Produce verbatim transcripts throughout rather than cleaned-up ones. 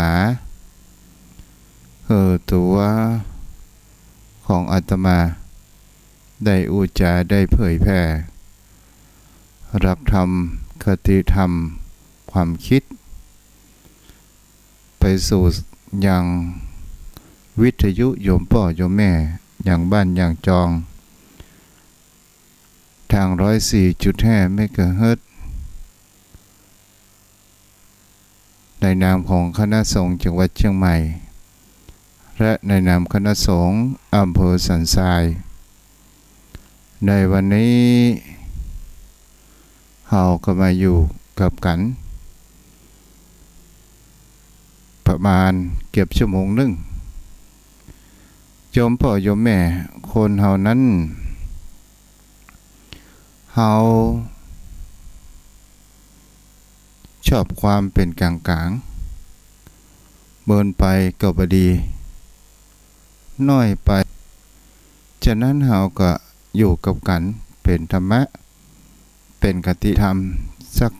า หื้อตั๋วของอาตมาได้อู้จ๋า ได้เผยแผ่หลักธรรม คติธรรม ความกึ๊ด ไปสู่ยังวิทยุโยมป้อโยมแม่ ยังบ้านยังจอง ทางร้อยสี่จุดห้าเมกะเฮิรตซ์ ในนามของคณะสงฆ์จังหวัดเชียงใหม่ และในนามคณะสงฆ์อำเภอสันทราย ในวันนี้ เฮาก็มาอยู่กับกั๋น ประมาณเกือบชั่วโมงนึ่ง โยมป้อโยมแม่ คนเฮานั้น เฮาชอบความเป๋นก๋างๆ เกินไปก็บ่ดี น้อยไป ฉะนั้นเฮาก็อยู่กับกั๋นเป๋นธรรมะ เป๋นคติธรรมสัก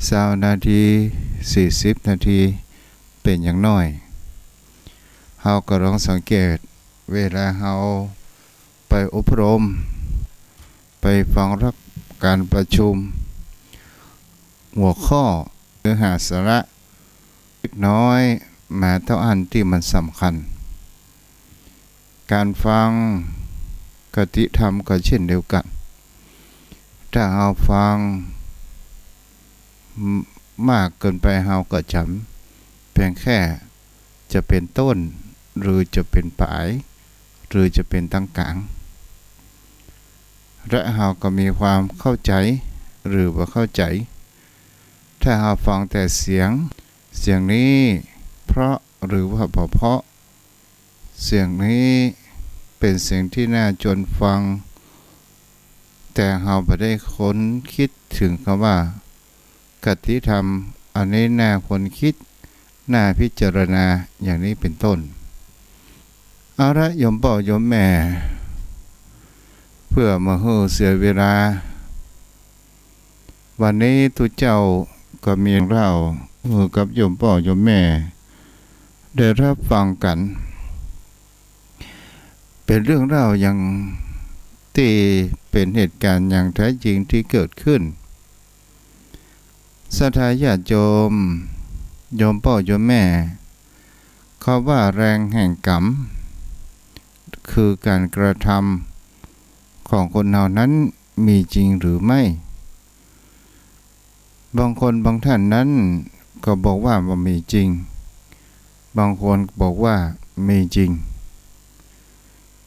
ซาวนาที สี่สิบนาที เป๋นอย่างน้อย เฮาก็ลองสังเกต เวลาเฮาไปอบรม ไปฟังรับการประชุม หัวข้อเนื้อหาสาระเล็กน้อย มาเต้าอั้นตี้มันสำคัญ ก๋านฟังคติธรรมก็เช่นเดียวกั๋น ถ้าเฮาฟังมากเกินไป เฮาก็จ๋ำเปียงแค่จะเป๋นต้น หรือจะเป๋นป๋าย หรือจะเป๋นตางก๋าง และเฮาก็มีความเข้าใจ๋ หรือบ่เข้าใจ๋ ถ้าเฮาฟังแต่เสียง เสียงนี้เพราะหรือว่าบ่เพราะ เสียงนี้เป๋นเสียงตี้น่าจวนฟัง แต่เฮาบ่ได้ค้นกึ๊ดเถิงกำว่า คติธรรมอันนี้น่าค้นกึ๊ด น่าพิจารณา อย่างนี้เป๋นต้น เอาละ โยมป้อโยมแม่ เปื้อบ่หื้อเสียเวลา วันนี้ตุ๊เจ้าก็มีเรื่องเล่าหื้อกับโยมป้อโยมแม่ได้ฮับฟังกั๋น เป๋นเรื่องเล่าอย่างตี้เป๋นเหตุก๋ารณ์อย่างแต๊จริงตี้เกิดขึ้น ศรัทธาญาติโยม โยมป้อโยมแม่ คำว่าแรงแห่งกรรม คือก๋านกระทำของคนเฮานั้นมีจริงหรือไม่ บางคนบางท่านนั้นก็บอกว่าบ่มีจริง บางคนบอกว่ามีจริง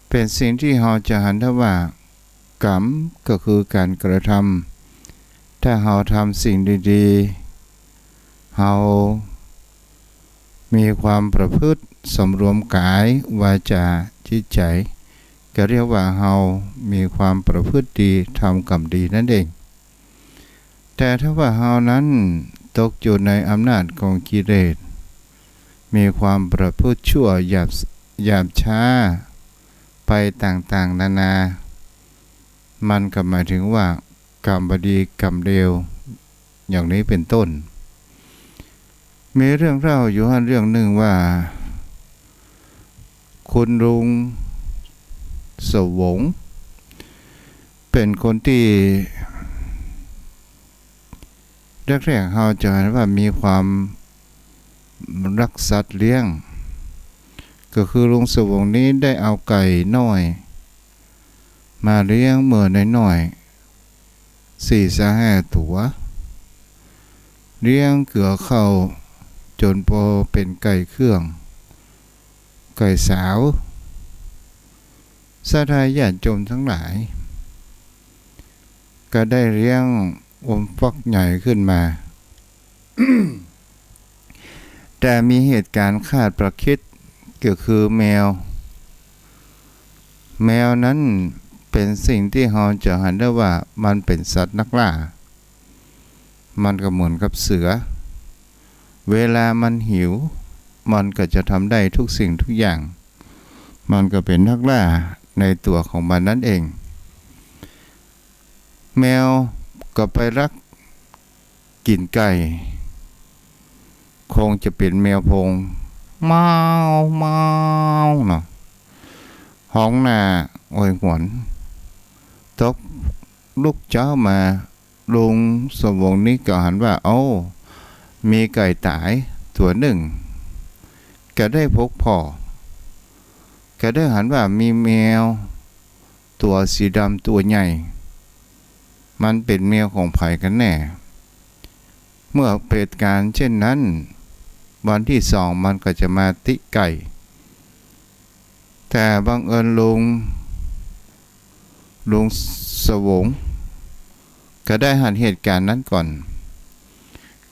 เป๋นสิ่งตี้เฮาจะหันได้ว่า กรรมก็คือก๋านกระทำ ถ้าเฮาทำสิ่งดีๆ เฮามีความประพฤติสำรวมก๋าย วาจา จิตใจ๋ ก็เรียกว่าเฮามีความประพฤติดี ทำกรรมดีนั่นเอง แต่ถ้าว่าเฮานั้นตกอยู่ในอำนาจของกิเลส มีความประพฤติชั่วหยาบ หยาบช้าไปต่างๆ นานา มันก็หมายถึงว่ากรรมบ่ดีกรรมเลว อย่างนี้เป๋นต้น มีเรื่องเล่าอยู่หั้นเรื่องนึ่งว่า คุณลุงสวง เป๋นคนตี้ แรกๆ เฮาจะหันว่ามีความฮักสัตว์เลี้ยง ก็คือลุงสวงนี้ได้เอาไก่น้อยมาเลี้ยงเมื่อน้อยๆ สี่สาห้าตั๋ว เลี้ยงเกือเข้าจ๋นปอเป๋นไก่เคือง ไก่สาว ศรัทธาญาติโยมตังหลาย ก็ได้เลี้ยงอมฟักใหญ่ขึ้นมา แต่มีเหตุก๋ารณ์คาดบ่คิด ก็คือแมว แมวนั้นเป๋นสิ่งตี้เฮาจะหันได้ว่ามันเป๋นสัตว์นักล่า มันก็เหมือนกับเสือ เวลามันหิว มันก็จะทำได้ทุกสิ่งทุกอย่าง มันก็เป๋นนักล่าในตั๋วของมันนั่นเอง แมวก็ไปลักกิ๋นไก่ คงจะเป๋นแมวโพง เมียว เมียว เนาะ ฮ้องหน้าโอยหวน ตกลุกเจ๊ามา ลุงสวงนี้ก็หันว่า โอ้ มีไก่ต๋ายตั๋วนึ่ง ก็ได้พบผ่อ ก็ได้หันว่ามีแมวตั๋วสีดำตั๋วใหญ่ มันเป๋นแมวของใผกั๋นแน่ เมื่อเป๋นก๋านเช่นนั้น วันตี้สองมันก็จะมาติไก่ แต่บังเอิญลุง ลุงสวง ก็ได้หันเหตุก๋ารณ์นั้นก่อน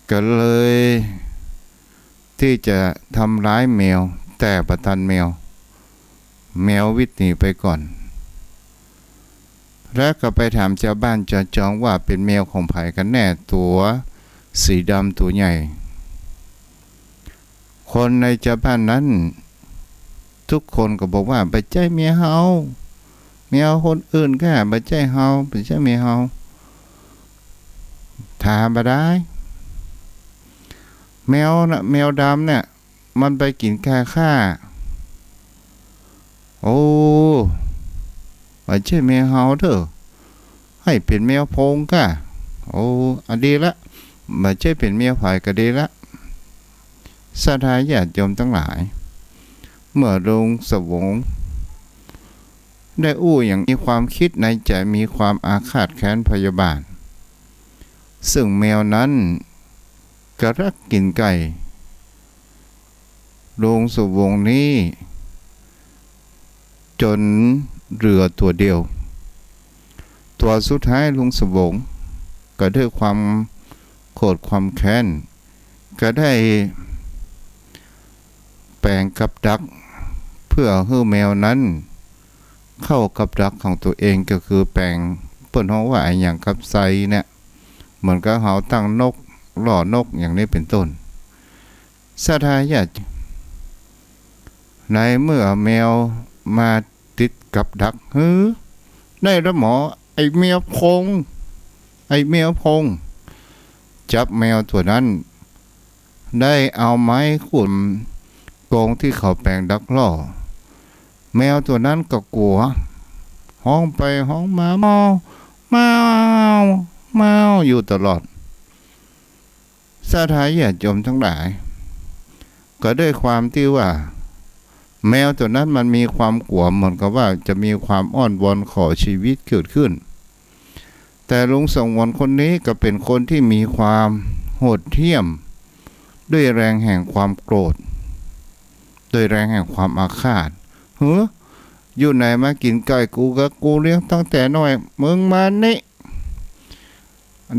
ก็เลยตี้จะทำร้ายแมว แต่บ่ตันแมว แมววิดหนีไปก่อน แล้วก็ไปถามจาวบ้านจาวจองว่าเป๋นแมวของใผกั๋นแน่ ตั๋วสีดำตั๋วใหญ่ คนในจาวบ้านนั้น ทุกคนก็บอกว่า บ่ใจ้แมวเฮา แมวคนอื่นก้า บ่ใจ้เฮา บ่ใจ้แมวเฮา ถามบ่ได้ แมวน่ะ แมวดำเนี่ย มันไปกิ๋นไก่ข้า โอ้ บ่ใจ้แมวเฮาเต๊อะ หื้อเป๋นแมวโพงก้า โอ้ อันดีละ บ่ใจ้เป๋นแมวใผก็ดีละ ศรัทธาญาติโยมตังหลาย เมื่อลุงสวงได้อู้อย่างนี้ ความคิดในใจ๋มีความอาฆาตแค้นพยาบาท ซึ่งแมวนั้นก็ลักกิ๋นไก่ลุงสวงนี้ จ๋นเหลือตั๋วเดียว ตั๋วสุดท้ายลุงสวงก็ด้วยความโกรธความแค้น ก็ได้แป๋งกับดัก เพื่อหื้อแมวนั้นเข้ากับดักของตั๋วเอง ก็คือแป๋ง เปิ้นฮ้องว่าอะหยัง กับไซเนี่ย เหมือนกับเฮาตั้งนก ล่อนกอย่างนี้เป๋นต้น ศรัทธาญาติ ในเมื่อแมวมาติดกับดัก หื้อ ได้ละหมอ ไอ้แมวโพง ไอ้แมวโพง จับแมวตั๋วนั้น ได้เอาไม้ขุดกรงตี้เขาแป๋งดักล่อ แมวตั๋วนั้นก็กั๋ว ฮ้องไปฮ้องมา เมียว เมียว เมียว อยู่ตลอด ศรัทธาญาติโยมตังหลาย ก็ด้วยความตี้ว่า แมวตั๋วนั้นมันมีความกั๋ว เหมือนกับว่าจะมีความอ้อนวอนขอชีวิตเกิดขึ้น แต่ลุงสงวนคนนี้ก็เป๋นคนตี้มีความโหดเหี้ยม ด้วยแรงแห่งความโกรธ ด้วยแรงแห่งความอาฆาต หื้อ อยู่ไหนมากิ๋นไก่กู กะกูเลี้ยงตั้งแต่น้อย มึงมานี่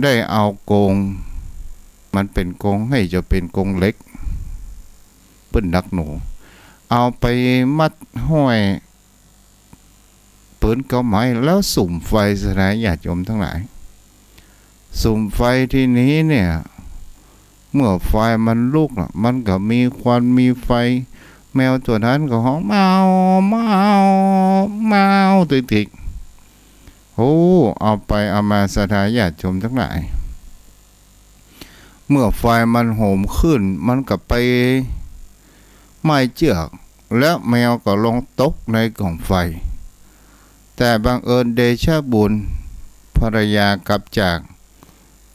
ได้เอากรง มันเป๋นกรง หื้อ จะเป๋นกรงเหล็ก เปิ้นดักหนู เอาไปมัดห้อย ปืนเก๋าไหม แล้วสุมไฟ ศรัทธาญาติโยมตังหลาย สุมไฟทีนี้เนี่ย เมื่อไฟมันลุกน่ะ มันก็มีควันมีไฟ แมวตั๋วนั้นก็ฮ้อง เมียว เมียว เมียว ติ๊กๆ โอ้ เอาไปเอามา ศรัทธาญาติโยมตังหลาย เมื่อไฟมันโหมขึ้น มันก็ไปไหม้เจื้อก แล้วแมวก็ลงตกในก๋องไฟ แต่บังเอิญเดชะบุญ ภรรยากลับจาก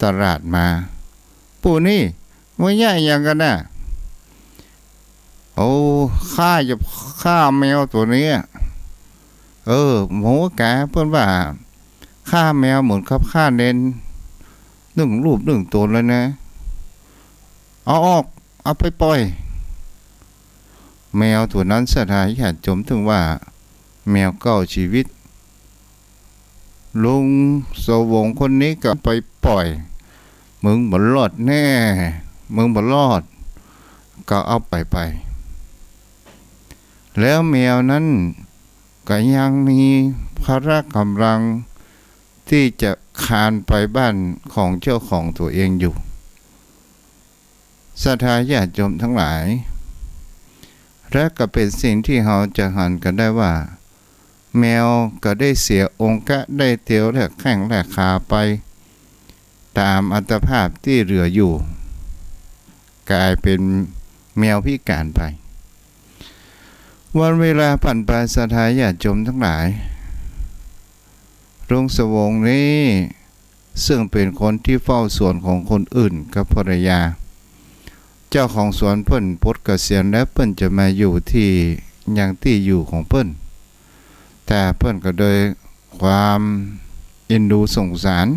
ตลาดมา ปู่นี่ มึงเยียะอะหยังกั๋นน่ะ โอ้ ข้าจะฆ่าแมวตั๋วนี้ เออ หมูก๋า เปิ้นว่า ฆ่าแมวเหมือนกับฆ่าเณร นึ่งรูปนึ่งต๋นเลยนะ เอาออก เอาไปป่อย แมวตั๋วนั้น ศรัทธาญาติโยม เถิงว่าแมวเก้าชีวิต ลุงสวงคนนี้ก็ไปป่อย มึงบ่รอดแน่ มึงบ่รอด ก็เอาไปไป แล้วแมวนั้นก็ยังมีพละก๋ำลังตี้จะคานไปบ้านของเจ้าของตั๋วเองอยู่ ศรัทธาญาติโยมตังหลาย และก็เป๋นสิ่งตี้เฮาจะหันกั๋นได้ว่า แมวก็ได้เสียองค์กะ ได้เตียวและแข้งและขาไป ต๋ามอัตภาพตี้เหลืออยู่ ก๋ายเป๋นแมวพิก๋านไป วันเวลาผ่านไป ศรัทธาญาติโยมตังหลาย ลุงสวงนี้ ซึ่งเป๋นคนตี้เฝ้าสวนของคนอื่นกับภรรยา เจ้าของสวนเปิ้นปลดเกษียณแล้ว เปิ้นจะมาอยู่ตี้ ยังตี้อยู่ของเปิ้น แต่เปิ้นก็โดยความเอ็นดูสงสาร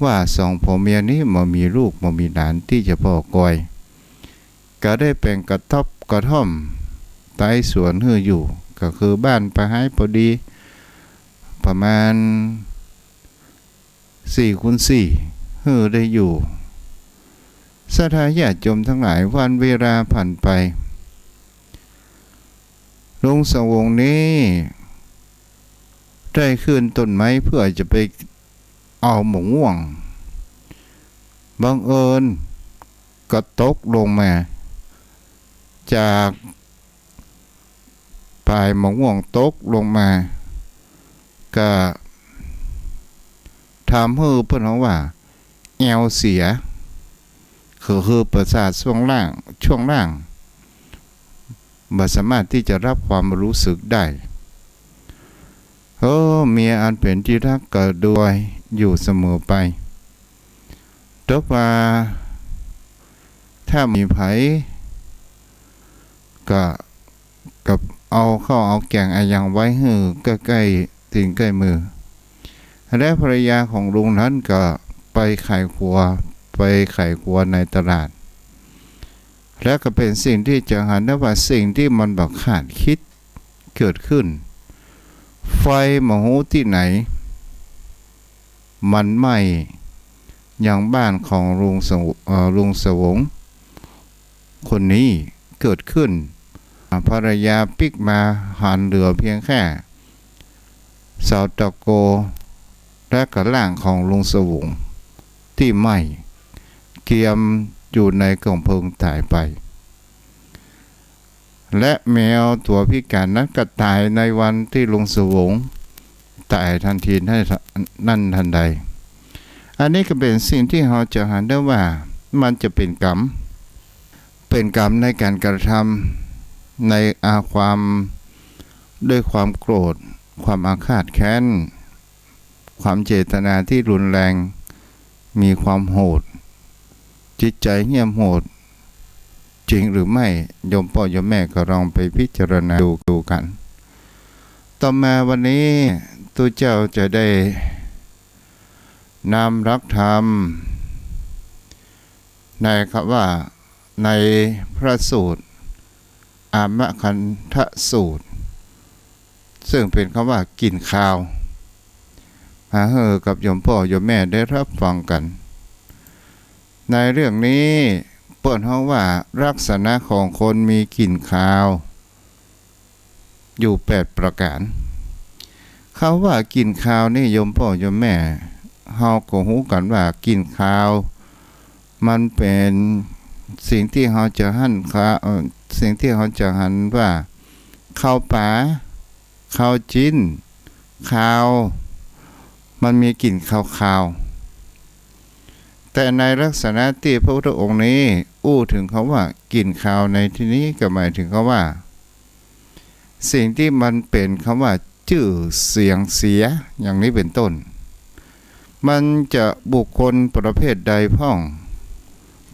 ว่าสองผัวเมียนี้บ่มีลูกบ่มีหลานตี้จะผ่อก่อย ก็ได้แป๋งกระต๊อบกระท่อมใต้สวนหื้ออยู่ ก็คือบ้านปะฮ้ายปอดี ประมาณสี่คูณสี่ หื้อได้อยู่ ศรัทธาญาติโยมตังหลาย วันเวลาผ่านไป ลุงสวงนี้ ได้ขึ้นต้นไม้เพื่อจะไปเอามะม่วง บังเอิญก็ตกลงมา จากป่ายมะม่วงตกลงมา ก็ทำหื้อเปิ้นฮ้องว่า แอวเสีย ก็คือประสาทช่วงล่าง ช่วงล่าง บ่สามารถตี้จะรับความรู้สึกได้ เออ เมียอันเป๋นตี้ฮักก็ดูแลอยู่เสมอไป แต่ว่าถ้ามีใผ ก็ ก็เอาข้าวเอาแก๋งอะหยังไว้หื้อใก้ๆ ตี๋นใก้มือ และภรรยาของลุงนั้นก็ไปขายครัว ไปขายครัวในตลาด และก็เป๋นสิ่งตี้จะหันได้ว่าสิ่งตี้มันบ่คาดคิดเกิดขึ้น ไฟบ่ฮู้ตี้ไหน มันไหม้ยังบ้านของลุงสว- เอ่อ ลุงสวงคนนี้เกิดขึ้น ภรรยาปิ๊กมาหันเหลือเพียงแค่เสาตะโก และก็ร่างของลุงสวงตี้ไหม้เกรียมอยู่ในก๋องเพลิงต๋ายไป และแมวตั๋วพิก๋านนั้นก็ต๋ายในวันตี้ลุงสวงต๋ายทันทีนั้นทันใด อันนี้ก็เป๋นสิ่งตี้เฮาจะหันได้ว่ามันจะเป๋นกรรม เป๋นกรรมในก๋านกระทำในอาความ ด้วยความโกรธ ความอาฆาตแค้น ความเจตนาตี้รุนแรง มีความโหด จิตใจ๋เหี้ยมโหด จริงหรือไม่ โยมป้อโยมแม่ก็ลองไปพิจารณาดู ดูกั๋น ต่อมาวันนี้ตุ๊เจ้าจะได้นำหลักธรรม ในคำว่า ในพระสูตร อามคันธสูตร ซึ่งเป๋นคำว่ากิ๋นคาว มาหื้อกับโยมป้อโยมแม่ได้ฮับฟังกั๋น ในเรื่องนี้เปิ้นฮ้องว่าลักษณะของคนมีกิ๋นคาว อยู่แปดประก๋าน คำว่ากิ๋นคาวนี่โยมป้อโยมแม่ เฮาก็ฮู้กั๋นว่ากิ๋นคาว มันเป๋นสิ่งตี้เฮาจะหัน เอ่อ สิ่งตี้เฮาจะหันว่า คาวป๋า คาวจิ๊น คาว มันมีกิ๋นคาวๆ แต่ในลักษณะตี้พระพุทธองค์นี้อู้เถิงคำว่ากิ๋นคาวในตี้นี้ก็หมายเถิงคำว่า สิ่งตี้มันเป๋นคำว่าจื้อเสียงเสีย อย่างนี้เป๋นต้น มันจะบุคคลประเภทใดพ่อง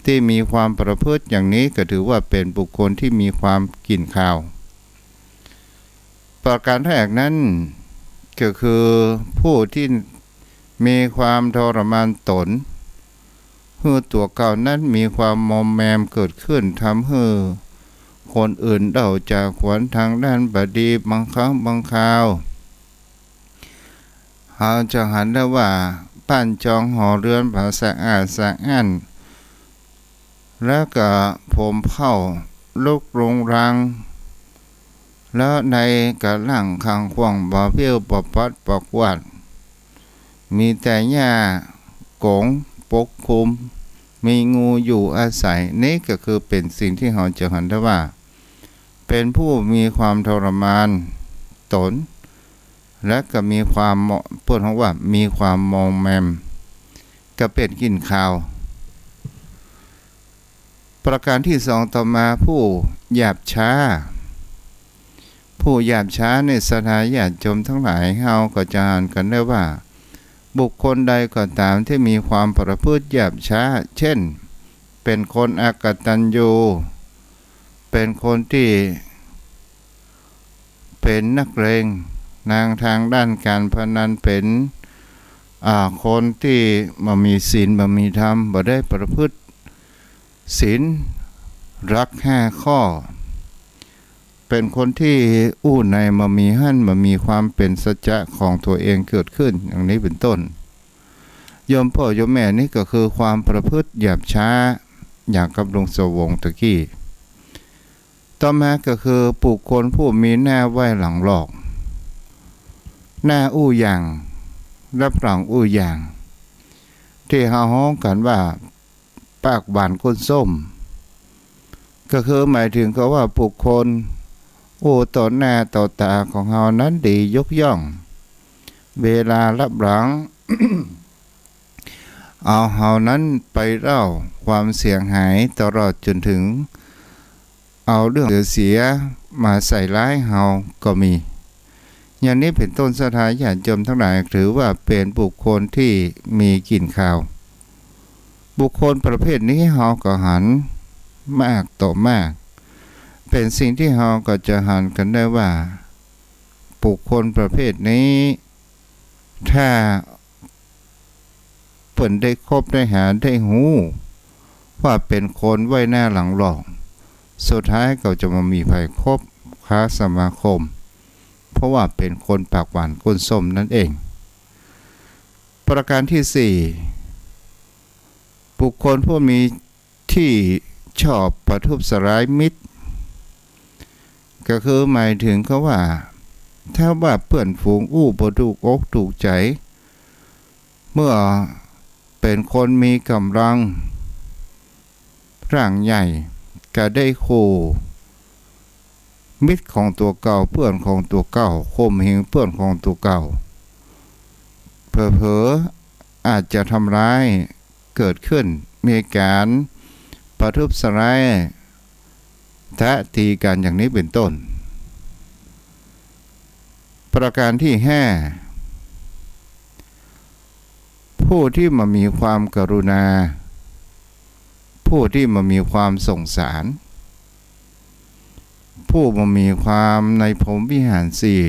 ตี้มีความประพฤติอย่างนี้ก็ถือว่าเป๋นบุคคลตี้มีความกิ๋นคาว ประก๋านแรกนั้นก็คือผู้ตี้มีความทรมานต๋น หื้อตั๋วเก่านั้นมีความมอมแมมเกิดขึ้น ทำหื้อคนอื่นเดาจะขวัญทางด้านบ่ดี บางครั้งบางคราว เฮาจะหันได้ว่าบ้านจองหอเฮือนบ่สะอาดสะอ้าน แล้วก็ผมเผ้ารกรุงรัง แล้วในกะล่างข้างขว้างบ่เพี้ยวบ่ปัดบ่กวาด มีแต่หญ้าก๋งปกคลุม มีงูอยู่อาศัย นี่ก็คือเป๋นสิ่งตี้เฮาจะหันได้ว่า เป๋นผู้มีความทรมานต๋น และก็มีความมอ- เปิ้นฮ้องว่ามีความมอมแมม ก็เป๋นกิ๋นคาว ประการตี้สองต่อมา ผู้หยาบช้า ผู้หยาบช้านี่ ศรัทธาญาติโยมตังหลาย เฮาก็จะหันกั๋นได้ว่า บุคคลใดก็ต๋ามตี้มีความประพฤติหยาบช้า เช่น เป๋นคนอกตัญญู เป๋นคนตี้ เป๋นนักเลง นางทางด้านก๋านพนัน เป๋น อ่า คนตี้บ่มีศีล บ่มีธรรม บ่ได้ประพฤติศีล หลักห้าข้อ เป๋นคนตี้อู้ในบ่มีหั้น บ่มีความเป๋นสัจจะของตั๋วเองเกิดขึ้น อย่างนี้เป๋นต้น โยมป้อโยมแม่ นี่ก็คือความประพฤติหยาบช้า อย่างกับลุงสวงตะกี้ ต่อมาก็คือบุคคลผู้มีหน้าไว้หลังหลอก หน้าอู้อย่าง ลับหลังอู้อย่าง ตี้เฮาฮ้องกั๋นว่า ปากหวานก้นส้ม ก็คือหมายถึงกั๋นว่าบุคคลอู้ต่อหน้าต่อต๋าของเฮานั้นดียกย่อง เวลาลับหลัง เอาเฮานั้นไปเล่าความเสียหาย ตลอดจ๋นถึงเอาเรื่องเสียๆ มาใส่ร้ายเฮาก็มี อย่างนี้เป๋นต้น ศรัทธาญาติโยมตังหลาย ถือว่าเป๋นบุคคลตี้มีกลิ่นคาว บุคคลประเภทนี้เฮาก็หันมากต่อมาก เป๋นสิ่งตี้เฮาก็จะหันกั๋นได้ว่า บุคคลประเภทนี้ ถ้าเปิ้นได้คบได้หาได้ฮู้ว่าเป๋นคนไว้หน้าหลังหลอก สุดท้ายก็จะบ่มีใผคบค้าสมาคม เพราะว่าเป๋นคนปากหวานก้นส้มนั่นเอง ประการตี้สี่ บุคคลผู้มี ตี้ชอบประทุษร้ายมิตร ก็คือหมายถึงกั๋นว่า ถ้าว่าเปื้อนฝูงอู้บ่ถูกอกถูกใจ๋ เมื่อเป๋นคนมีก๋ำลังร่างใหญ่ ก็ได้ขู่มิตรของตั๋วเก่า เปื้อนของตั๋วเก่า ข่มเหงเปื้อนของตั๋วเก่า เผลอๆ อาจจะทำร้าย เกิดขึ้น มีก๋านประทุษร้าย ตะตีกั๋นอย่างนี้เป๋นต้น ประการตี้ห้า ผู้ตี้บ่มีความกรุณา ผู้ตี้บ่มีความสงสาร ผู้บ่มีความในพรหมวิหารสี่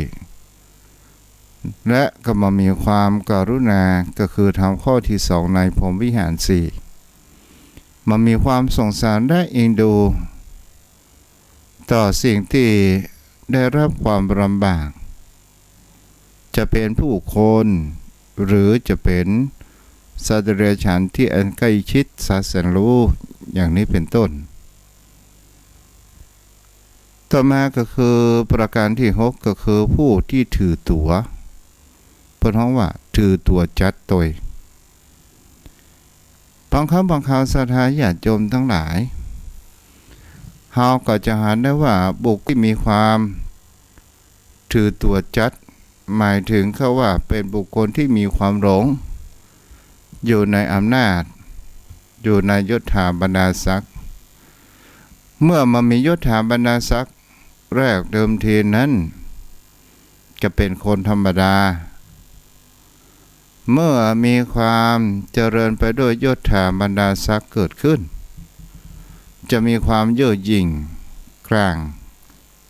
และก็บ่มีความกรุณา ก็คือธรรมข้อตี้สองในพรหมวิหารสี่ บ่มีความสงสารและเอ็นดู ต่อสิ่งตี้ได้ฮับความลำบาก จะเป๋นผู้คน หรือจะเป๋นสัตว์เดรัจฉานตี้อันใก้ชิดสัตว์แสนรู้ อย่างนี้เป๋นต้น ต่อมาก็คือประการตี้หก ก็คือผู้ตี้ถือตั๋ว เปิ้นฮ้องว่าถือตั๋วจัดตวย บางครั้งบางคราวศรัทธาญาติโยมตังหลาย เฮาก็จะหันได้ว่าบุคคลตี้มีความถือตั๋วจัด หมายถึงกั๋นว่าเป๋นบุคคลตี้มีความหลง อยู่ในอำนาจ อยู่ในยศถาบรรดาศักดิ์ เมื่อบ่มียศถาบรรดาศักดิ์แรกเดิมทีนั้น จะเป๋นคนธรรมดา เมื่อมีความเจริญไปด้วยยศถาบรรดาศักดิ์เกิดขึ้น จะมีความเย่อหยิ่ง กร่าง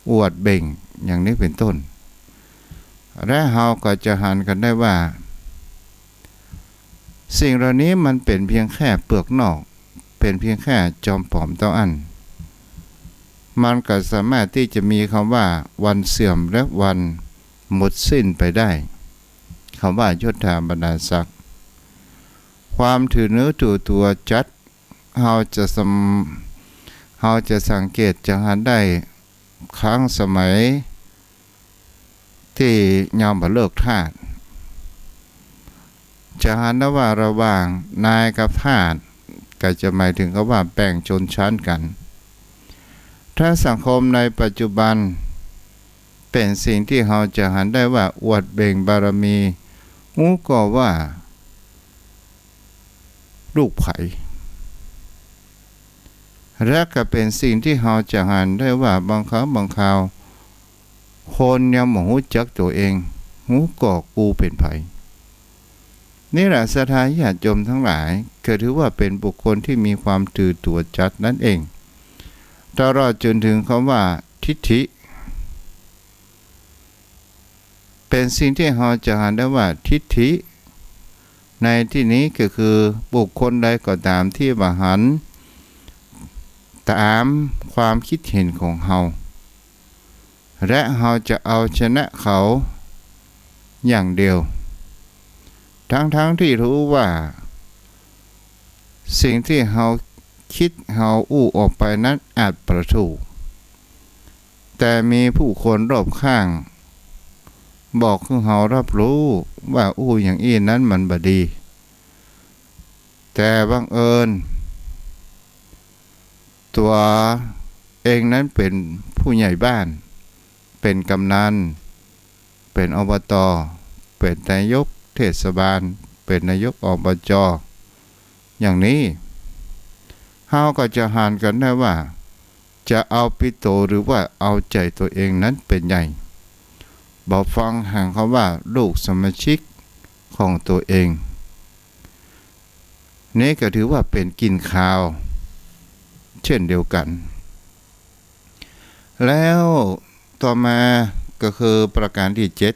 อวดเบ่ง อย่างนี้เป๋นต้น และเฮาก็จะหันกั๋นได้ว่า สิ่งเหล่านี้มันเป๋นเพียงแค่เปลือกนอก เป๋นเพียงแค่จอมปลอมเต้าอั้น มันก็สามารถตี้จะมีกำว่าวันเสื่อมและวันหมดสิ้นไปได้ กำว่ายศถาบรรดาศักดิ์ ความถือเนื้อถือตั๋วจัด เฮาจะสัง เฮาจะสังเกตจะหันได้ ครั้งสมัยตี้ยังบ่เลิกทาส จะหันได้ว่าระหว่างนายกับทาส ก็จะหมายถึงกั๋นว่าแบ่งชนชั้นกั๋น ถ้าสังคมในปัจจุบัน เป๋นสิ่งตี้เฮาจะหันได้ว่าอวดเบ่งบารมี ฮู้ก่อว่า ลูกใผ และก็เป๋นสิ่งตี้เฮาจะหันได้ว่าบางครั้งบางคราว คนยังบ่ฮู้จักตั๋วเอง ฮู้ก่อกูเป๋นใผ นี่แหละศรัทธาญาติโยมตังหลาย ก็ถือว่าเป๋นบุคคลตี้มีความถือตั๋วจัดนั้นเอง ตลอดจ๋นเถิงกำว่าทิฏฐิ เป๋นสิ่งตี้เฮาจะหันได้ว่าทิฏฐิ ในตี้นี้ก็คือบุคคลใดก็ต๋ามตี้บ่หันต๋ามความกึ๊ดเห็นของเฮา และเฮาจะเอาชนะเขาอย่างเดียว ทั้งๆ ตี้ฮู้ว่าสิ่งตี้เฮากึ๊ดเฮาอู้ออกไปนั้นอาจบ่ถูก แต่มีผู้คนรอบข้างบอกหื้อเฮาฮับฮู้ว่าอู้อย่างอี้นั้นมันบ่ดี แต่บังเอิญ ตั๋วเองนั้นเป๋นผู้ใหญ่บ้าน เป๋นกำนัน เป๋น อบต. เป๋นนายกเทศบาล เป๋นนายก อบจ. อย่างนี้ เฮาก็จะหันกั๋นได้ว่า จะเอาปิโตหรือว่าเอาใจ๋ตั๋วเองนั้นเป๋นใหญ่ บ่ฟังหาคำว่าลูกสมาชิกของตั๋วเอง นี่ก็ถือว่าเป๋นกิ๋นคาวเช่นเดียวกั๋น แล้วต่อมาก็คือประก๋านตี้เจ็ด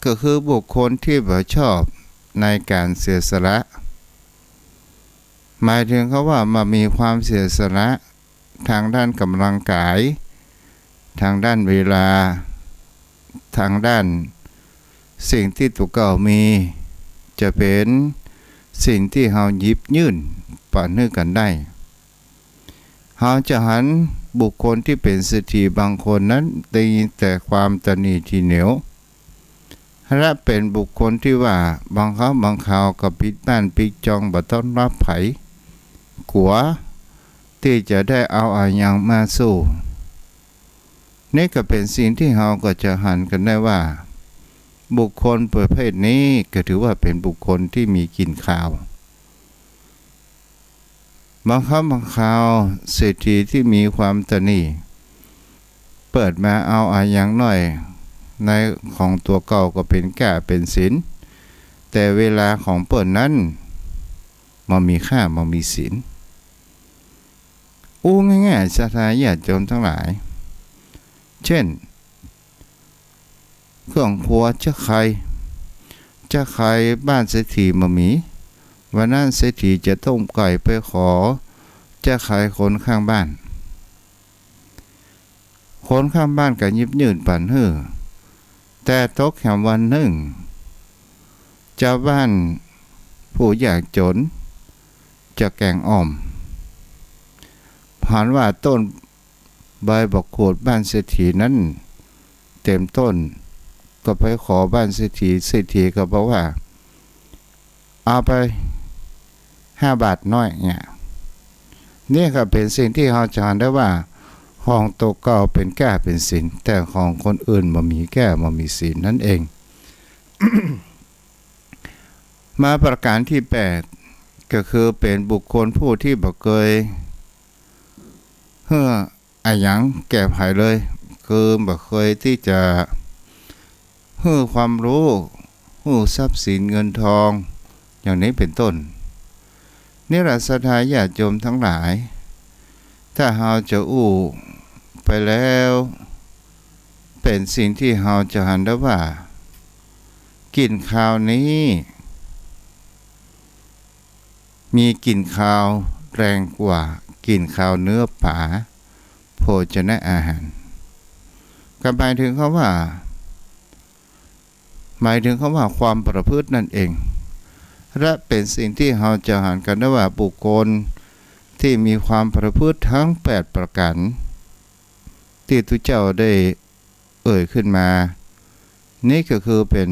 ก็คือบุคคลตี้บ่ชอบในก๋านเสียสละ หมายเถิงกำว่าบ่มีความเสียสละ ตางด้านก๋ำลังก๋าย ตางด้านเวลา ตางด้านสิ่งตี้ตั๋วเก่ามี จะเป๋นสิ่งตี้เฮาหยิบยื่นปั๋นหื้อกั๋นได้ เฮาจะหันบุคคลตี้เป๋นเศรษฐีบางคนนั้นมีแต่ความตระหนี่ถี่เหนียว และเป๋นบุคคลตี้ว่าบางครั้งบางคราวก็ปิดบ้านปิดจองบ่ต้อนฮับใผ กั๋วตี้จะได้เอาอะหยังมาสู่ นี่ก็เป๋นสิ่งตี้เฮาก็จะหันกั๋นได้ว่า บุคคลประเภทนี้ก็ถือว่าเป๋นบุคคลตี้มีกิ๋นคาว บางครั้งบางคราวเศรษฐีตี้มีความตระหนี่ เปิดมาเอาอะหยังหน้อยในของตั๋วเก่าก็เป๋นก้าเป๋นสิน แต่เวลาของเปิ้นนั้นบ่มีค่าบ่มีสิน อู้ง่ายๆ ศรัทธาญาติโยมตังหลาย เช่น เครื่องครัวจ๊ะไข่ จ๊ะไข่บ้านเศรษฐีบ่มี วันนั้นเศรษฐีจะต้มไก่ไปขอจ๊ะไข่คนข้างบ้าน คนข้างบ้านก็หยิบยื่นปั๋นหื้อ แต่ตกแหมวันนึ่ง จาวบ้านผู้ยากจ๋นจะแก๋งอ่อม หันว่าต้นใบบักขูดบ้านเศรษฐีนั้นเต๋มต้น ก็ไปขอบ้านเศรษฐี เศรษฐีก็บอกว่า เอาไปห้าบาทน้อยเนี่ย นี่ก็เป๋นสิ่งตี้เฮาจะหันได้ว่า ของตั๋วเก่าเป๋นก้าเป๋นสิน แต่ของคนอื่นบ่มีก้าบ่มีสินนั้นเอง มาประก๋านตี้แปด ก็คือเป๋นบุคคลผู้ตี้บ่เกยหื้ออะหยังแก่ใผเลย คือบ่เกยตี้จะหื้อความฮู้ หื้อทรัพย์สินเงินทอง อย่างนี้เป๋นต้น นี่แหละศรัทธาญาติโยมตังหลาย ถ้าเฮาจะอู้ไปแล้ว เป๋นสิ่งตี้เฮาจะหันได้ว่า กิ๋นคาวนี้ มีกิ๋นคาวแรงกว่ากิ๋นคาวเนื้อป๋า โภชนะอาหาร ก็หมายเถิงกำว่า หมายเถิงกำว่าความประพฤตินั้นเอง และเป๋นสิ่งตี้เฮาจะหันกั๋นได้ว่าบุคคลตี้มีความประพฤติตึงแปดประก๋าน ตี้ตุ๊เจ้าได้เอ่ยขึ้นมา นี่ก็คือเป๋น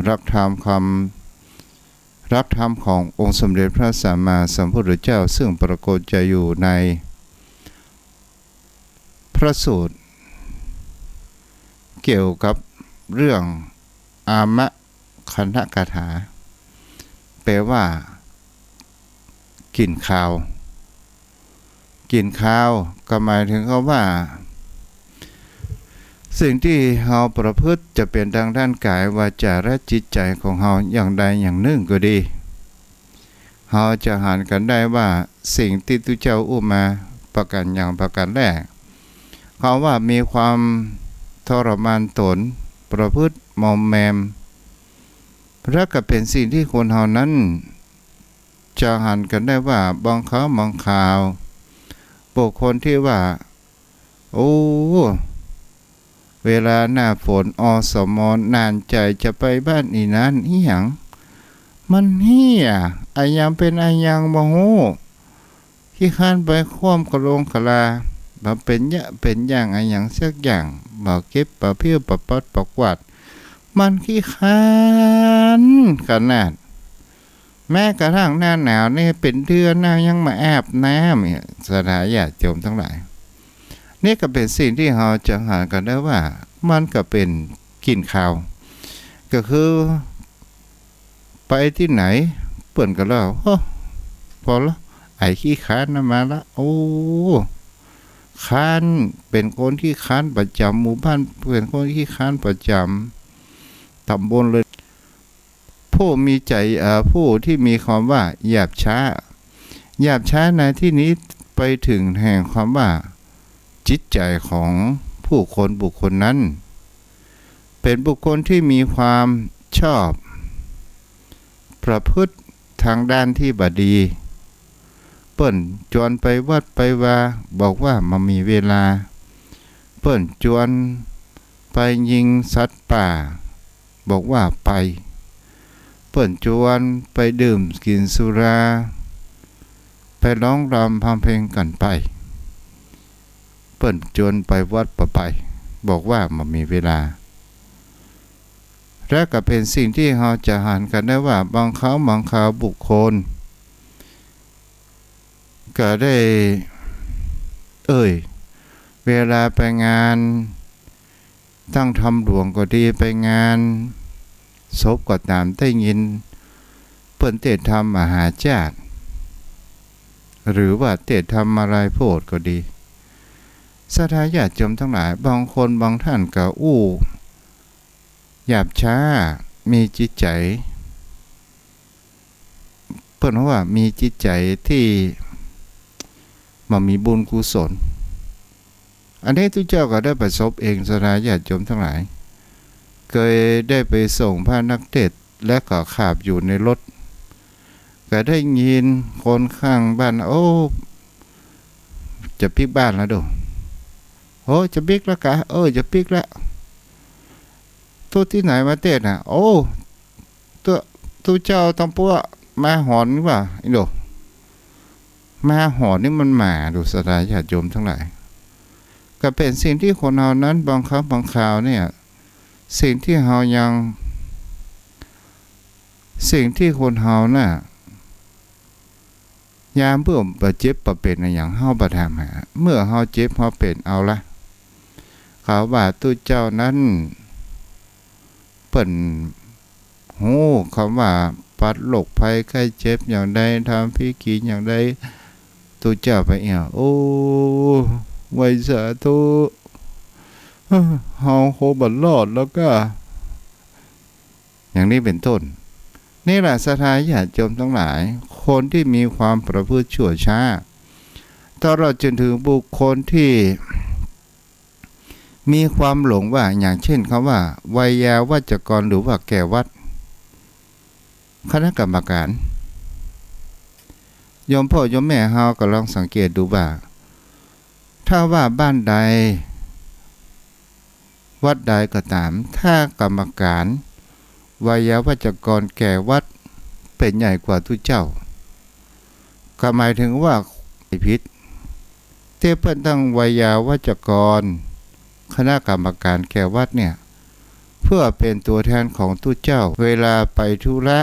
หลักธรรมคำ หลักธรรมขององค์สมเด็จพระสัมมาสัมพุทธเจ้า ซึ่งปรากฏจะอยู่ในพระสูตร เกี่ยวกับเรื่องอามะคันธกถา แปลว่า กิ๋นคาว กลิ่นคาว ก็หมายเถิงคำว่า สิ่งตี้เฮาประพฤติจะเป๋นตางด้านก๋าย วาจ๋า และจิตใจ๋ของเฮาอย่างใดอย่างนึ่งก็ดี เฮาจะหันกั๋นได้ว่าสิ่งตี้ตุ๊เจ้าอู้มาประก๋านอย่างประก๋านแรก คำว่ามีความทรมานต๋น ประพฤติมอมแมม และก็เป๋นสิ่งตี้คนเฮานั้น จะหันกั๋นได้ว่าบางครั้งบางคราว บุคคลตี้ว่า โอ้ เวลาหน้าฝน อสม หนานใจ๋จะไปบ้านอี้นั้นอี้หยัง มันเหีย อะหยังเป๋นอะหยังบ่ฮู้ ขี้คร้านไปคว่ำกะโลงกะลา บ่เป๋นเยียะเป๋นอย่างอะหยังสักอย่าง บ่เก็บบ่ผิวบ่ปัดบ่กวาด มันขี้คร้านขนาด แม้กระทั่งหน้าหนาวนี่เป๋นเดือนแล้วยังบ่อาบน้ำเนี่ย ศรัทธาญาติโยมตังหลาย นี่ก็เป๋นสิ่งตี้เฮาจะหันกั๋นได้ว่า มันก็เป๋นกลิ่นคาว ก็คือ ไปตี้ไหน เปิ้นก็เล่า โอ้ ปอละ ไอ้ขี้คร้านนั้นมาละ โอ้ คร้าน เป๋นคนขี้คร้านประจ๋ำ หมู่บ้าน เป๋นคนขี้คร้านประจ๋ำ ต๋ำบลเลย ผู้มีใจ๋ เอ่อ ผู้ตี้มีความว่าหยาบช้า หยาบช้าในตี้นี้ไปเถิงแห่งความว่าจิตใจ๋ของผู้คนบุคคลนั้น เป๋นบุคคลตี้มีความชอบ ประพฤติตางด้านตี้บ่ดี เปิ้นจวนไปวัดไปวา บอกว่าบ่มีเวลา เปิ้นจวนไปยิงสัตว์ป่า บอกว่าไป เปิ้นจวนไปดื่มกิ๋นสุรา ไปร้องรำทำเพลงกั๋นไป เปิ้นจวนไปวัดบ่ไป บอกว่าบ่มีเวลา และก็เป๋นสิ่งตี้เฮาจะหันกั๋นได้ว่าบางครั้งบางคราวบุคคล ก็ได้ เอ่ย เวลาไปงาน ตั้งธรรมหลวงก็ดี ไปงานศพก็ต๋าม ได้ยินเปิ้นเตศน์ธรรมมหาชาติ หรือว่าเตศน์ธรรมมาลัยโพธิก็ดี ศรัทธาญาติโยมตังหลาย บางคนบางต้านก็อู้หยาบช้า มีจิตใจ๋ เปิ้นว่ามีจิตใจ๋ตี้บ่มีบุญกุศล อันนี้ตุ๊เจ้าก็ได้ประสบเอง ศรัทธาญาติโยมตังหลาย เกยได้ไปส่งพระนักเตศน์ และก็ขับอยู่ในรถ ก็ได้ยินคนข้างบ้าน โอ้ จะปิ๊กบ้านแล้วโด โอ้ จะปิ๊กแล้วกา เออ จะปิ๊กแล้ว ตุ๊ตี้ไหนมาเตศน์น่ะ โอ้ ตุ๊ ตุ๊เจ้าตังปั๊วมาหอนนี่หว่า อีโด มาหอนนี่มันหมาโด ศรัทธาญาติโยมตังหลาย ก็เป๋นสิ่งตี้คนเฮานั้นบางครั้งบางคราวเนี่ย สิ่งตี้เฮายัง สิ่งตี้คนเฮาน่ะ ยามเปิ้นบ่เจ็บบ่เป๋นอะหยัง เฮาบ่ถามหา เมื่อเฮาเจ็บเฮาเป๋นเอาละ เขาว่าตุ๊เจ้านั้น เปิ้นฮู้คำว่าปัดโรคภัยไข้เจ็บอย่างใด ทำพิธีอย่างใด ตุ๊เจ้าไปเอี่ยว โอ้ ไหว้สาธุ เฮาคงบ่รอดแล้วกา อย่างนี้เป๋นต้น นี่แหละศรัทธาญาติโยมตังหลาย คนตี้มีความประพฤติชั่วช้า ตลอดจนเถิงบุคคลตี้มีความหลงว่า อย่างเช่นคำว่า ไวยาวัจกร หรือว่าแก่วัตร คณะกรรมการ โยมพ่อโยมแม่เฮาก็ลองสังเกตดูว่า ถ้าว่าบ้านใด วัดใดก็ต๋าม ถ้ากรรมการ ไวยาวัจกรแก่วัตรเป๋นใหญ่กว่าตุ๊เจ้า ก็หมายเถิงว่าผิด ตี้เปิ้นตั้งไวยาวัจกร คณะกรรมการแก่วัตรเนี่ย เพื่อเป๋นตั๋วแทนของตุ๊เจ้า เวลาไปธุระ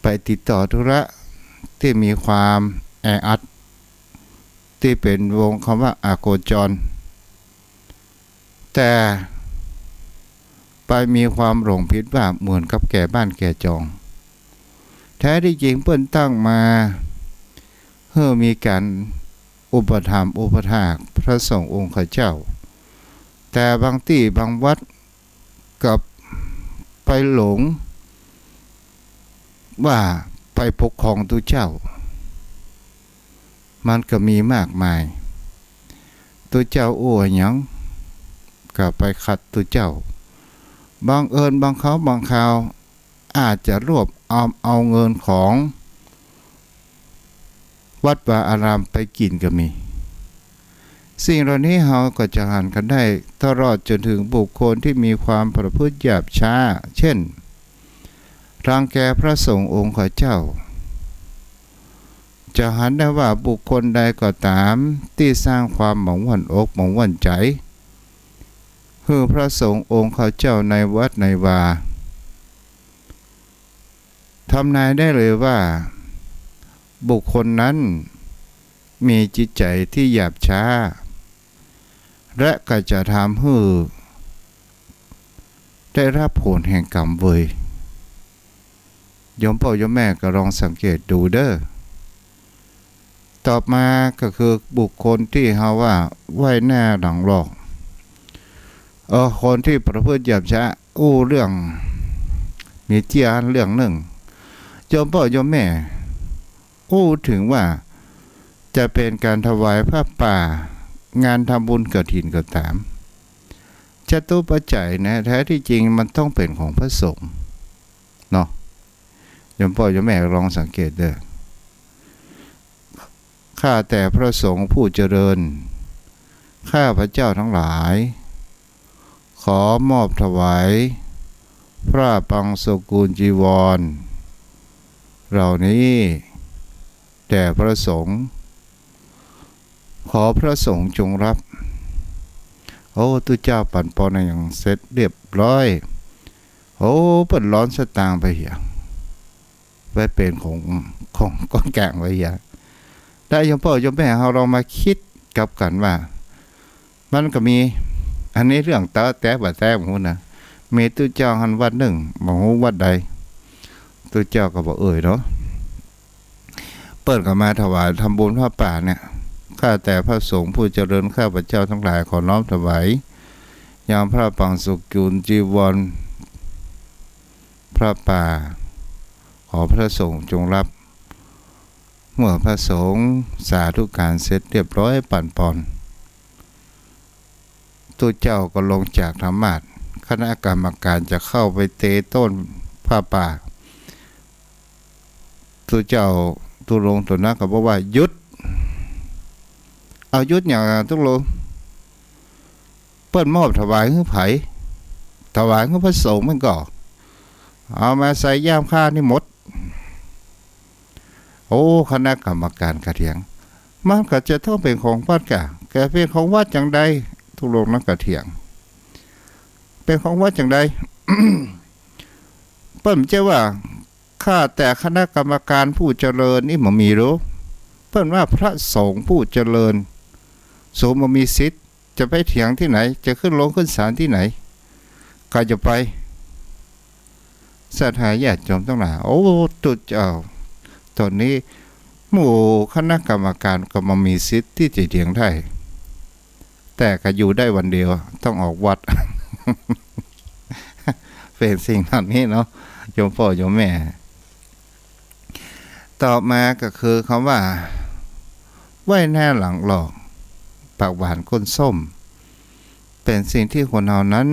ไปติดต่อธุระตี้มีความแออัด ตี้เป๋นวงคำว่าอโคจร แต่ไปมีความหลงผิดว่าเหมือนกับแก่บ้านแก่จอง แท้ตี้จริงเปิ้นตั้งมา หื้อมีก๋านอุปถัมภ์อุปถากพระสงฆ์องค์ข้าเจ้า แต่บางตี้บางวัดกลับไปหลงว่าไปปกครองตุ๊เจ้า มันก็มีมากมาย ตุ๊เจ้าอู้อะหยังก็ไปขัดตุ๊เจ้า บังเอิญบางคราวบางคราวอาจจะรวบเอา เอาเงินของวัดวาอารามไปกิ๋นก็มี สิ่งเหล่านี้เฮาก็จะหันกั๋นได้ ตลอดจนถึงบุคคลที่มีความประพฤติหยาบช้า เช่น รังแกพระสงฆ์องค์ข้าเจ้า จะหันได้ว่าบุคคลใดก็ต๋ามตี้สร้างความบ่ม่วนอกบ่ม่วนใจ๋หื้อพระสงฆ์องค์ข้าเจ้าในวัดในวา ทำนายได้เลยว่าบุคคลนั้นมีจิตใจ๋ตี้หยาบช้า และก็จะทำหื้อได้ฮับผลแห่งกรรมเวย โยมป้อโยมแม่ก็ลองสังเกตดูเด้อ ต่อมาก็คือบุคคลตี้เฮาว่าไว้หน้าหลังหลอก เออ คนตี้ประพฤติหยาบช้า อู้เรื่อง มีเจี้ยเรื่องนึ่ง โยมป้อโยมแม่ อู้เถิงว่าจะเป๋นก๋านถวายผ้าป่า งานทำบุญกฐินก็ต๋าม จตุปัจจัยนะ แท้ตี้จริงมันต้องเป๋นของพระสงฆ์เนาะ โยมป้อโยมแม่ลองสังเกตเด้อ ข้าแต่พระสงฆ์ผู้เจริญ ข้าพเจ้าทั้งหลาย ขอมอบถวาย ผ้าปังสุกุลจีวร เหล่านี้แด่พระสงฆ์ ขอพระสงฆ์จงรับ โอ้ ตุ๊เจ้าปั๋นปอนอะหยังเสร็จเรียบร้อย โอ้ เปิ้นหลอนสตางค์ไปเหีย ไปเป๋นของ ของก้อนก๋างไปเหีย แต่โยมป้อโยมแม่เฮาลองมาคิดกลับกั๋นว่า มันก็มี อันนี้เรื่องแต๊ แต๊บ่แต๊บ่ฮู้นะ มีตุ๊เจ้าหั้นวัดนึ่ง บ่ฮู้วัดใด ตุ๊เจ้าก็บ่เอ่ยเนาะ เปิ้นก็มาถวายทำบุญผ้าป่าเนี่ย ข้าแต่พระสงฆ์ผู้เจริญ ข้าพเจ้าทั้งหลายขอน้อมถวาย ยังผ้าปังสุกุลจีวร ผ้าป่า ขอพระสงฆ์จงรับ เมื่อพระสงฆ์สาธุการเสร็จเรียบร้อยปั๋นปอน ตุ๊เจ้าก็ลงจากธรรมาสน์ คณะกรรมการจะเข้าไปเตะโต้นผ้าป่า ตุ๊เจ้าตุ๊ลงค์โตนั้นก็บอกว่า หยุด เอาหยุดหยังตุ๊ลงค์ เปิ้นมอบถวายหื้อใผ ถวายหื้อพระสงฆ์มันก็ เอามาใส่ย่ามข้านี่หมด โอ้ คณะกรรมการก็เถียง มันก็จะต้องเป๋นของวัดก่ะ จะเป๋นของวัดจังใด ตุ๊ลงค์นั้นก็เถียง เป๋นของวัดจังใด เปิ้นบ่ใจ้ว่า ข้าแต่คณะกรรมการผู้เจริญ อี้บ่มีหรือ เปิ้นว่าพระสงฆ์ผู้เจริญ สงฆ์บ่มีสิทธิ์ จะไปเถียงตี้ไหน จะขึ้นโรงขึ้นศาลตี้ไหน ใผจะไป ศรัทธาญาติโยมตังหลาย โอ้ ตุ๊เจ้า ต๋อนนี้หมู่คณะกรรมการก็บ่มีสิทธิ์ตี้จะเถียงได้ แต่ก็อยู่ได้วันเดียว ต้องออกวัด เป๋นสิ่งเหล่านี้เนาะ โยมป้อโยมแม่ ต่อมาก็คือคำว่า ไว้หน้าหลังหลอก ปากหวานก้นส้ม เป๋นสิ่งตี้คนเฮานั้น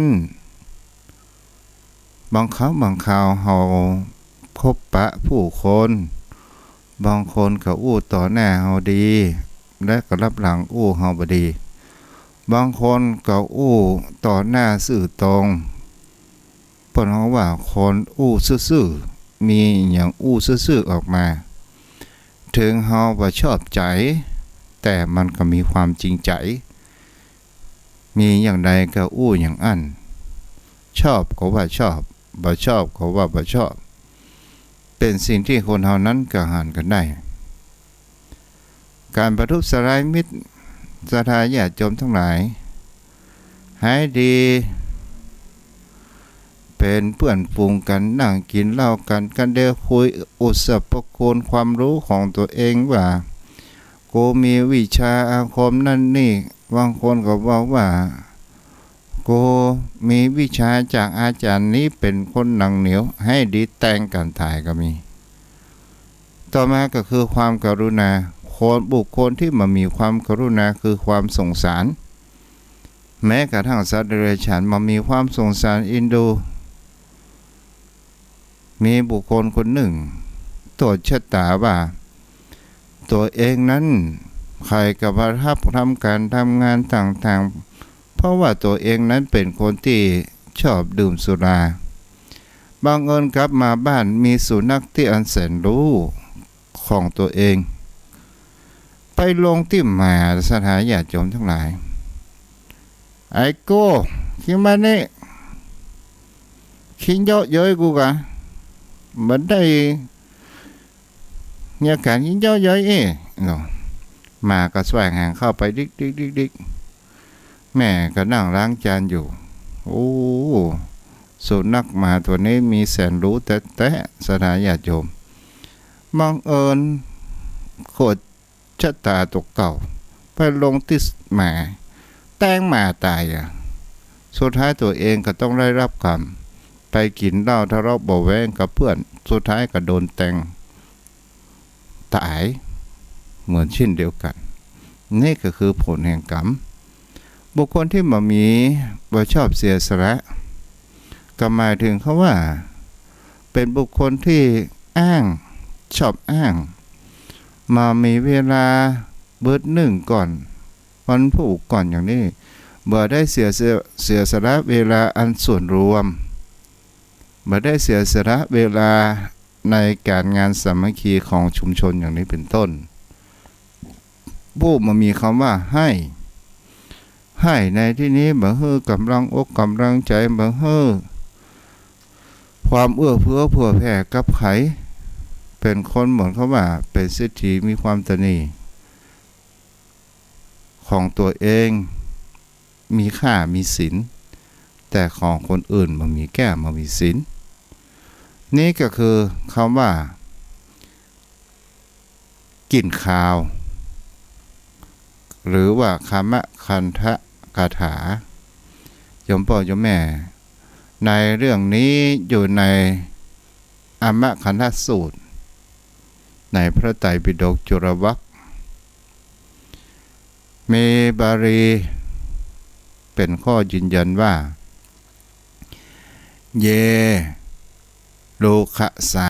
บางครั้งบางคราวเฮาพบปะผู้คน บางคนก็อู้ต่อหน้าเฮาดี และก็ลับหลังอู้เฮาบ่ดี บางคนก็อู้ต่อหน้าซื่อตรง เปิ้นฮ้องว่าคนอู้ซื่อๆ มีหยังอู้ซื่อๆ ออกมา เถิงเฮาบ่ชอบใจ๋ แต่มันก็มีความจริงใจ๋ มีอย่างใดก็อู้อย่างอั้น ชอบก็ว่าชอบ บ่ชอบก็ว่าบ่ชอบ เป๋นสิ่งตี้คนเฮานั้นก็หันกั๋นได้ ก๋านประทุษร้ายมิตร ศรัทธาญาติโยมตังหลาย หายดี เป๋นเปื้อนฝูงกั๋น นั่งกิ๋นเหล้ากั๋น กั๋นเดียวคุยอุสสรรพคุณความรู้ของตั๋วเองว่า กูมีวิชาอาคมนั่นนี่ บางคนก็บอกว่า กูมีวิชาจากอาจ๋ารย์นี้ เป๋นคนหนังเหนียว หื้อดีแตงกั๋นต๋ายก็มี ต่อมาก็คือความกรุณา คน บุคคลตี้บ่มีความกรุณาคือความสงสาร แม้กระทั่งสัตว์เดรัจฉานบ่มีความสงสารเอ็นดู มีบุคคลคนนึ่งตรวจชะต๋าว่า ตั๋วเองนั้นใค่กับว่าฮับทำก๋านทำงานต่างๆ เพราะว่าตั๋วเองนั้นเป๋นคนตี้ชอบดื่มสุรา บังเอิญกลับมาบ้านมีสุนัขตี้อันแสนรู้ของตั๋วเอง ไปลงตี้หมา ศรัทธาญาติโยมตังหลาย ไอ้โก้ คิงมานี่ คิงเยาะเย้ยกูกา บ่ได้ มีอาก๋านคิงเยาะเย้ยอี้ เนาะ หมาก็แสว่งหางเข้าไปดิ๊กดิ๊กดิ๊กดิ๊ก แม่ก็นั่งล้างจานอยู่ โอ้ สุนัขหมาตั๋วนี้มีแสนรู้แต๊ๆ ศรัทธาญาติโยม บังเอิญโขดชะต๋าตั๋วเก่า ไปลงตี้หมา แตงหมาต๋ายอะ สุดท้ายตั๋วเองก็ต้องได้ฮับก๋รรม ไปกิ๋นเหล้าทะเลาะเบาะแว้งกับเปื้อน สุดท้ายก็โดนแตงต๋าย เหมือนเช่นเดียวกั๋น นี่ก็คือผลแห่งกรรม บุคคลตี้บ่มี บ่ชอบเสียสละ ก็หมายถึงคำว่า เป๋นบุคคลตี้อ้าง ชอบอ้าง บ่มีเวลา บึดนึ่งก่อน วันพูกก่อนอย่างนี้ บ่ได้เสีย เสียสละเวลาอันส่วนรวม บ่ได้เสียสละเวลาในก๋านงานสามัคคีของชุมชนอย่างนี้เป๋นต้น ผู้บ่มีคำว่าให้ ให้ในตี้นี้บ่หื้อก๋ำลังอกก๋ำลังใจ๋ บ่หื้อความเอื้อเฟื้อเผื่อแผ่กับใผ เป๋นคนเหมือนกับว่าเป๋นเศรษฐีมีความตระหนี่ ของตั๋วเองมีค่ามีสิน แต่ของคนอื่นบ่มีแก้วบ่มีสิน นี่ก็คือคำว่า กลิ่นคาว หรือว่าคามคันธกถา โยมป้อโยมแม่ ในเรื่องนี้อยู่ในอมคันธสูตร ในพระไตรปิฎกจุลวรรค มีบาลีเป๋นข้อยืนยันว่า เย โรคสา